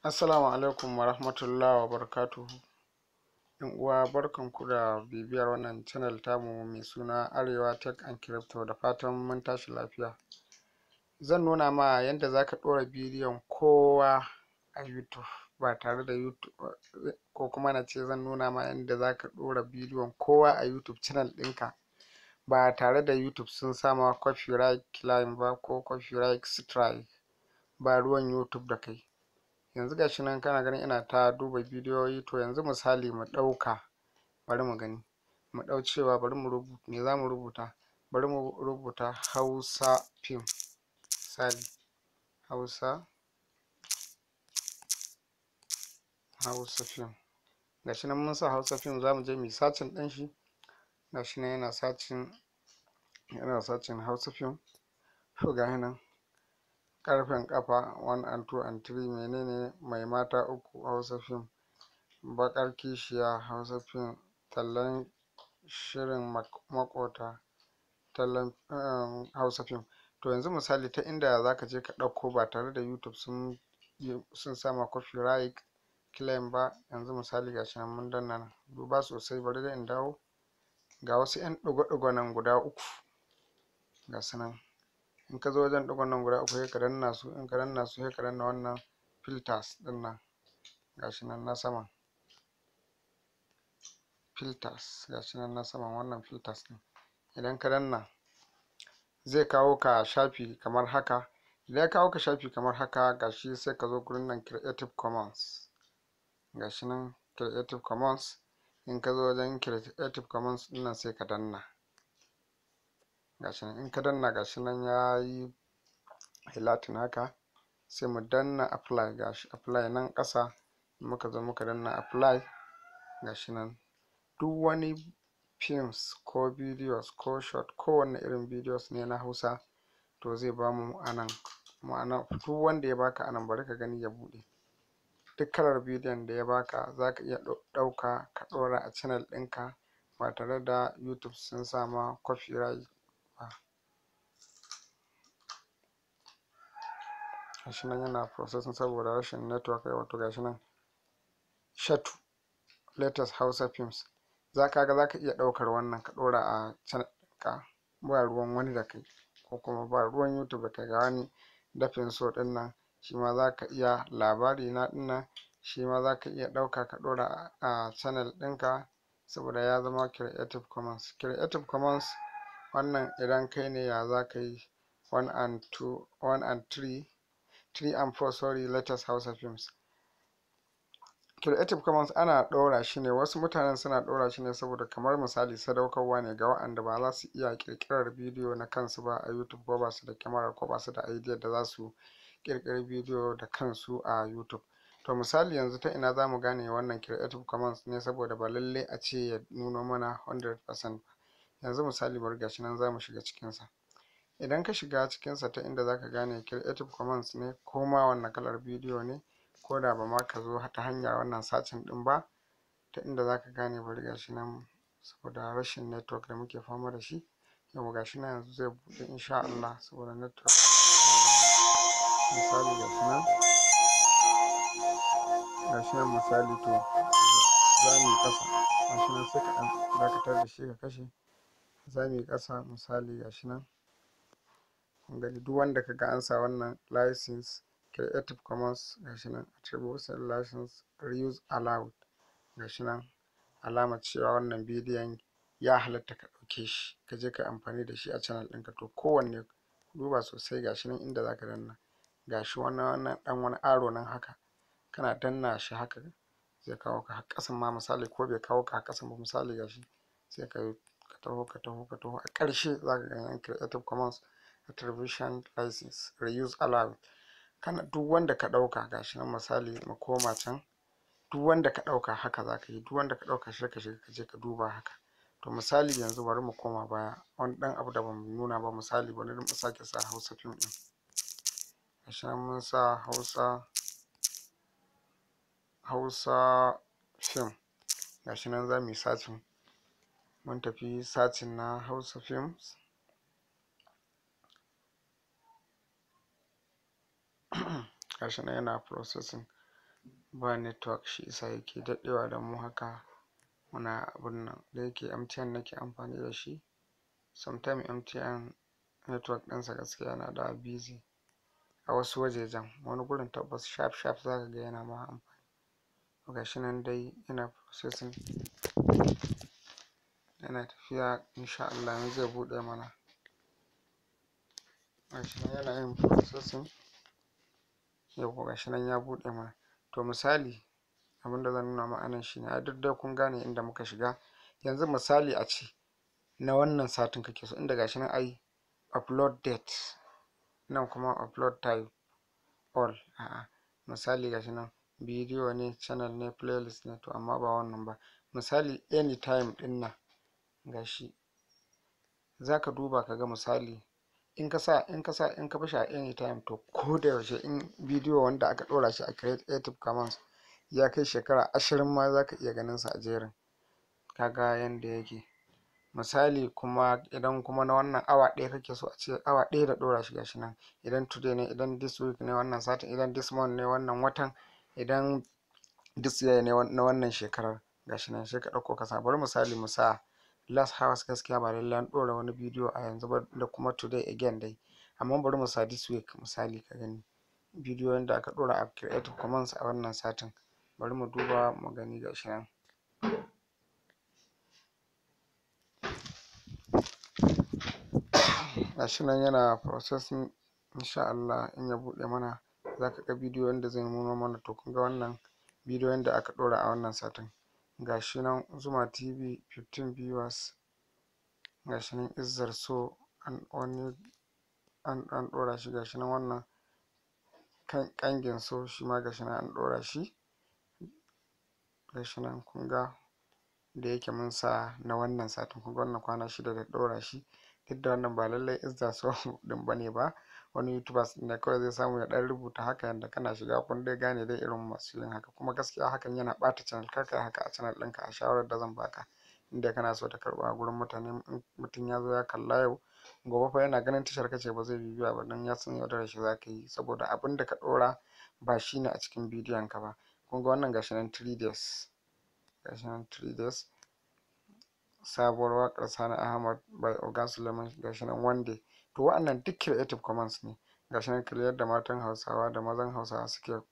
Assalamu alaikum wa rahmatullahi wa barakatuhu. ‘Yan uwa, barkanku da bibiyar wannan channel tamu mai suna Arewa Tech and Crypto, da fatan mun tashi lafiya. Zan nuna ma yadda za ka ɗora bidiyon kowa a YouTube ba tare da YouTube, ko kuma na ce zan nuna ma yadda za ka ɗora bidiyon kowa a YouTube channel ɗinka ba tare da YouTube sun sa ma copyright claim ba ko copyright strike, ba ruwan YouTube da kai. Yanzu gashi nan kana ganin ina ta duba bidiyoyi. To yanzu misali mu ɗauka, bari mu gani, mu ɗau cewa bari mu rubuta, me za mu rubuta? Bari mu rubuta Hausa fim, misali Hausa fim. Gashi nan mun sa Hausa fim, za mu je mu yi searching ɗin shi. Gashi nan yana searching, yana searching Hausa fim. To gashi nan ƙarfen ƙafa 1 and 2 and 3, menene mai mata uku, Hausa fim, baƙar kishiya, Hausa fim, tallan shirin maƙota, tallan Hausa fim. To yanzu misali ta inda za ka je ka ɗauko ba tare da YouTube sun sa ma copyright claim ba. Yanzu misali gashi nan mun danna nan, duba sosai, bari dai in dawo. Ga wasu ‘yan ɗigo-ɗigo nan guda uku, ga su nan. In ka zo wajen ɗigon nan guda uku sai ka danna su. In ka danna su sai ka danna wannan filters ɗin nan, gashi nan na saman filters, gashi nan na saman wannan filters ɗin. Idan ka danna zai kawo ka shafi kamar haka. Idan ya kawo ka shafi kamar haka, gashi sai ka zo gurin nan Creative Commons, gashi nan Creative Commons. In ka zo wajen Creative Commons ɗin nan sai ka danna, gashi nan. In ka danna, gashi nan ya yi highlighting haka, sai mu danna apply. Gashi apply nan ƙasa. Muka zo muka danna apply, gashi nan duk wani films ko videos ko short, kowanne irin videos ne na Hausa, to zai bamu a nan. Ma'ana duk wanda ya baka a nan, bari ka gani ya buɗe. Duk kalar bidiyon da ya baka za ka iya ɗauka ka ɗora a channel ɗinka ba tare da YouTube sun sa ma copyright ba. Gashi nan yana processing saboda rashin network. Wato gashi nan Shatu latest Hausa films. Za ka ga za ka iya ɗaukar wannan ka ɗora a channel ɗinka, ba ruwan wani da kai, ko kuma ba ruwan YouTube da kai. Ga wani dafin so ɗin nan, shi ma za ka iya, labari na ɗin nan, shi ma za ka iya ɗauka ka ɗora a channel ɗinka saboda ya zama Creative Commons. Creative Commons wannan, idan kai ne ya za ka yi? 1 and 2, 1 and 3, 3 and 4, sorry, latest Hausa films. Creative Commons ana ɗora shi ne, wasu mutanen suna ɗora shi ne saboda kamar misali sadaukarwa ne ga waɗanda ba za su iya ƙirƙirar bidiyo na kansu ba a YouTube, ko ba su da kyamara, ko ba su da idea da za su ƙirƙiri bidiyo da kansu a YouTube. To misali yanzu ta ina za mu gane wannan Creative Commons ne? Saboda ba lallai a ce ya nuno mana 100% ba. Yanzu misali bari, gashi nan za mu shiga cikinsa. Idan ka shiga cikinsa, ta inda za ka gane Creative Commons ne ko ma wanne kalar bidiyo ne, ko da ba ma ka zo ta hanyar wannan searching ɗin ba, ta inda za ka gane, bari, gashi nan, saboda rashin network da muke fama da shi. Yauwa, gashi nan yanzu zai buɗe insha Allah, saboda network. Misali gashi nan, gashi nan misali, to za mu yi ƙasa. Gashi nan, sai ka ɗan dakatar da shi ka kashe. Za mu yi ƙasa, misali gashi nan, kun gani, duk wanda ka ga an sa wannan license Creative Commons, gashi nan attribution license, reuse allowed, gashi nan alamar cewa wannan bidiyon ya halatta ka ɗauke shi ka je ka yi amfani da shi a channel ɗinka. To kowanne duba sosai, gashi nan inda za ka danna, gashi wannan ɗan wani arrow nan haka, kana danna shi haka zai kawo ka har ƙasan ma. Misali ko bai kawo ka har ƙasan ba, misali gashi, sai ka taho, ka taho, ka taho, a ƙarshe za ka ga nan Creative Commons attribution license, reuse allowed. Kana duk wanda ka ɗauka, gashi nan, misali mu koma can, duk wanda ka ɗauka haka za ka yi. Duk wanda ka ɗauka sai ka shiga ka je ka duba haka. To misali yanzu bari mu koma baya, wani ɗan abu da bamu nuna ba. Misali bari mu sake sa Hausa fim ɗin. Gashi nan mun sa Hausa fim, gashi nan za mu yi searching. Mun tafi searching na Hausa films. Gashi nan yana processing. Ba network, shi isa yake daɗewa da mu haka muna abun nan. Da yake MTN nake amfani da shi, sometime MTN network ɗinsa gaskiya yana da busy a wasu wajejen. Wani gurin tabbas sharp sharp zaka ga yana ma amfani. To gashi nan dai yana processing, yana tafiya. Insha Allah yanzu zai buɗe mana. Gashi nan yana yin processing. Yauwa, gashi nan ya buɗe mana. To misali, abinda zan nuna ma anan shine, ai duk dai kun gane inda muka shiga. Yanzu misali a ce na wannan satin kake so, inda gashi nan ai upload date, nan kuma upload type all. A'a, misali gashi nan bidiyo ne, channel ne, playlist ne. To amma ba wannan ba. Misali anytime ɗin nan, gashi zaka duba ka ga. Misali in ka sa in ka barshi a anytime, to ko da yaushe in bidiyo wanda aka ɗora shi a Creative Commons ya kai shekara 20 ma, zaka iya ganin sa a jerin. Kaga yanda yake. Misali kuma idan kuma na wannan awa ɗaya kake so, a ce awa ɗaya da ɗora shi, gashi nan. Idan today ne, idan this week ne, wannan satin, idan this month ne, wannan watan, idan this year ne, na wannan shekarar, gashi nan sai ka ɗauko ka sa. Bari misali mu sa last hours. Gaskiya ba lallai an ɗora wani bidiyo a yanzu ba, da kuma today again dai, amma bari mu sa this week misali, ka gani bidiyoyin da aka ɗora a Creative Commons a wannan satin. Bari mu duba mu gani. Gashi nan, gashi nan yana processing. Insha Allah in ya buɗe mana, zaka ga bidiyon da zai nuno mana. To kun ga wannan bidiyon da aka ɗora a wannan satin. Gashi nan Zuma TV 15 viewers. Gashi nan Izzar So, an wani an ɗora shi. Gashi nan wannan kan ƙangin so, shi ma gashi nan an ɗora shi. Gashi nan kun ga da yake mun sa na wannan satin, kun ga wannan kwana 6 da ɗora shi. Duk da wannan ba lallai Izzar So ɗin bane ba, wani YouTubers ne kawai zai samu ya ɗan rubuta haka yanda kana shiga. Kun dai gane dai irin masu yin haka. Kuma gaskiya hakan yana ɓata channel. Kar ka yi haka a channel ɗinka. A shawarar da zan baka, inda kana so ta karɓu a gurin mutane, in mutum ya zo ya kalla yau, gobe fa yana ganin tashar ka ce ba zai bibiya ba, don ya san yaudarar shi za ka yi, saboda abin da ka ɗora ba shi ne a cikin bidiyon ka ba. Kun ga wannan, gashi nan 3 days, gashi nan 3 days. Sabuwar waƙar Sani Ahmad by Oga Suleiman, gashi nan one day. To wa'annan duk Creative Commons ne. Gashi nan yadda matan Hausawa da mazan Hausawa suke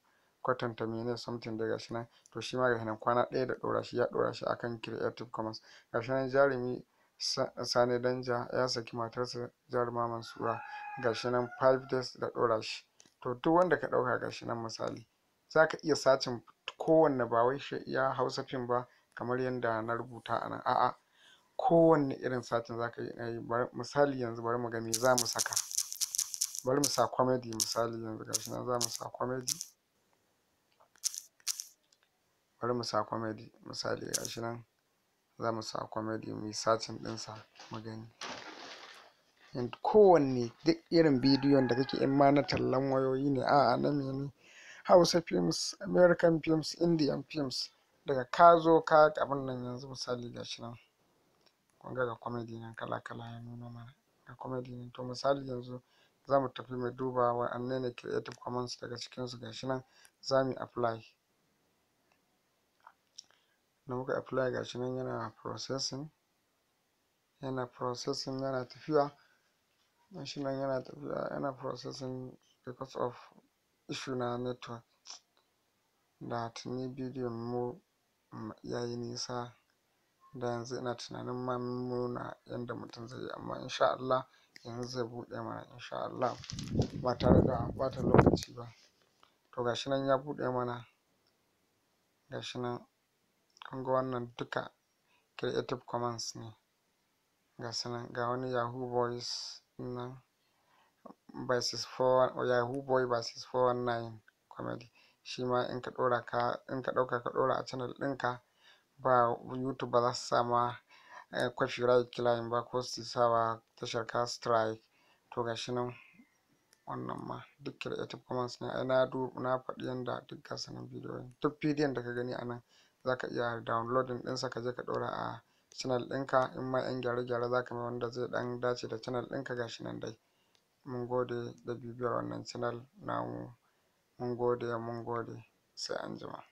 kwatanta mene something da, gashi nan. To shi ma gashi nan kwana ɗaya da ɗora shi, ya ɗora shi akan Creative Commons. Gashi nan jarumi Sani Danja ya saki matarsa jaruma Mansura, gashi nan 5 days da ɗora shi. To duk wanda ka ɗauka, gashi nan misali zaka iya searching kowanne, ba wai shi iya Hausa fim ba kamar yadda na rubuta a nan. A'a, kowanne irin searching zaka iya yi. Misali yanzu bari mu ga me za mu saka. Bari mu sa comedy misali yanzu. Gashi nan za mu sa comedy. Bari mu sa comedy misali. Gashi nan za mu sa comedy, mu yi searching ɗinsa mu gani. Kowanne duk irin bidiyon da kake, in ma na tallan wayoyi ne, a'a, na mene, Hausa films, American films, Indian films, daga ka zo ka abin nan. Yanzu misali gashi nan, kun ga comedy nan kala kala ya nuno mana, ga comedy nan. To misali yanzu za mu tafi mu duba wa'anne ne Creative Commons daga cikinsu. Gashi nan za mu yi apply. Da muka apply, gashi nan yana processing, yana processing, yana tafiya. Gashi nan yana tafiya, yana processing because of issue na network. Da tuni bidiyon mu yayi nisa, da yanzu ina tunanin ma mun nuna yanda mutum zai yi. Amma insha Allah yanzu zai buɗe mana, insha Allah, ba tare da ɓata lokaci ba. To gashi nan ya buɗe mana. Gashi nan kun ga wannan duka Creative Commons ne. Ga su nan, ga wani Yahoo Boys nan versus 4, Yahoo Boy versus 419 comedy. Shi ma in ka ɗora ka in ka ɗauka ka ɗora a channel ɗinka ba, YouTube ba za su sa ma copyright claim ba ko su sa wa tashar ka strike. To gashi nan wannan ma duk Creative Commons ne. Ai na faɗi yanda duk gasu nan bidiyoyin. Duk bidiyon da ka gani a nan, za ka iya downloading ɗinsa ka je ka ɗora a channel ɗinka, in ma 'yan gyare-gyare za ka mai wanda zai ɗan dace da channel ɗinka. Gashi nan dai. Mun gode da bibiyar wannan channel namu. Mun gode, mun gode. Sai anjima.